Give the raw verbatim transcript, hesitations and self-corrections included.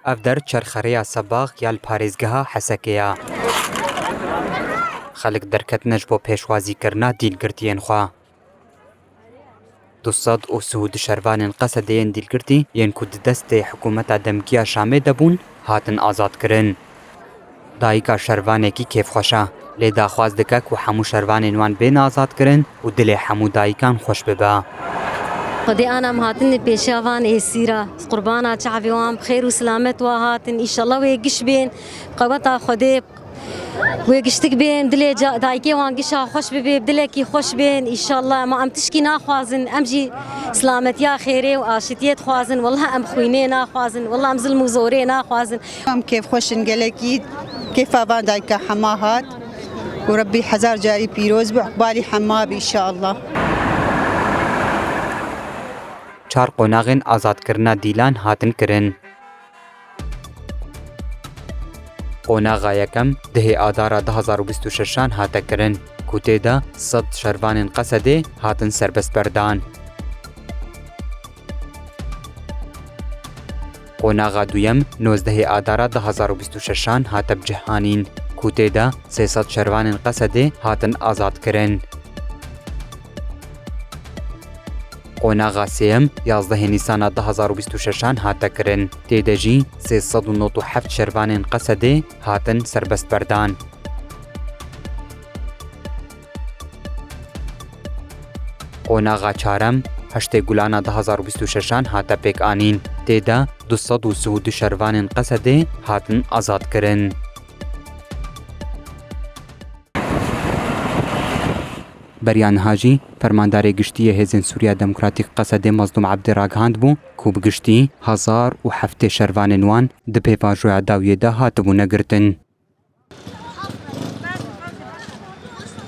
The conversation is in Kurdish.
Ev der çerxerêya Sebax ya li parêzgeha Hesekê ya. Xelk derketine ji bo pêşwazîkirina dîlgirtiyên xwe. Du sed û sih û du şervanên Qesedê yên dîlgirtî yên ku di destê hikûmeta demkî ya Şamê de bûn, hatin azadkirin. Dayika şervanekî kêfxweş e, lê daxwaz dike ku hemû şervanên wan bên azadkirin û dilê hemû dayikan xweş bibe. Xwedê ana em hatin pêşiya van êsîra. Qurbana çavê wan bi xêr û silamet wa hatin. Înşallah wê giş bên. Qeweta Xwedê wê giştik bên. Dilê ca-, dayikê wan gişa xweş bibe, bi dilekî xweş bên. Înşallah. Ma em tişkî naxwazin. Em jî silametiya xêrê û aşitiyê dixwazin. Wallah em xwînê naxwazin. Wallah em zilm û zorê naxwazin. Em kêfxweş in gelekî. Kêfa van dayika hema hat. Û Rebbî hezar carî pîroz be, iqbalî hema be înşallah. Çar qonaxên azadkirina dîlan hatin kirin. Qonaxa yekem dehê Adara du hazar û bîst û şeşan hate kirin, ku tê de sed şervanên Qesedê hatin serbestberdan. Qonaxa duyem nozdehê Adara du hazar û bîst û şeşan hate bi cih anîn, ku tê de sê sed şervanên Qesedê hatin azadkirin. Qonaxa sêyem yazdehê Nîsana du hazar û bîst û şeşan hate kirin, tê de jî sê sed û nod û heft şervanên Qesedê hatin serbestberdan. Qonaxa çarem heştê Gulana du hazar û bîst û şeşan hate pêkanîn. Tê de du sed û sih û du şervanên Qesedê hatin azadkirin. Beriya niha jî Fermandarê Giştî yê Hêzên Sûriya Demokratîk Qesedê Mazlûm Ebdî ragihandibû ku bi giştî hezar û heftê şervanên wan di pêvajoya dawiyê de hatibûne girtin.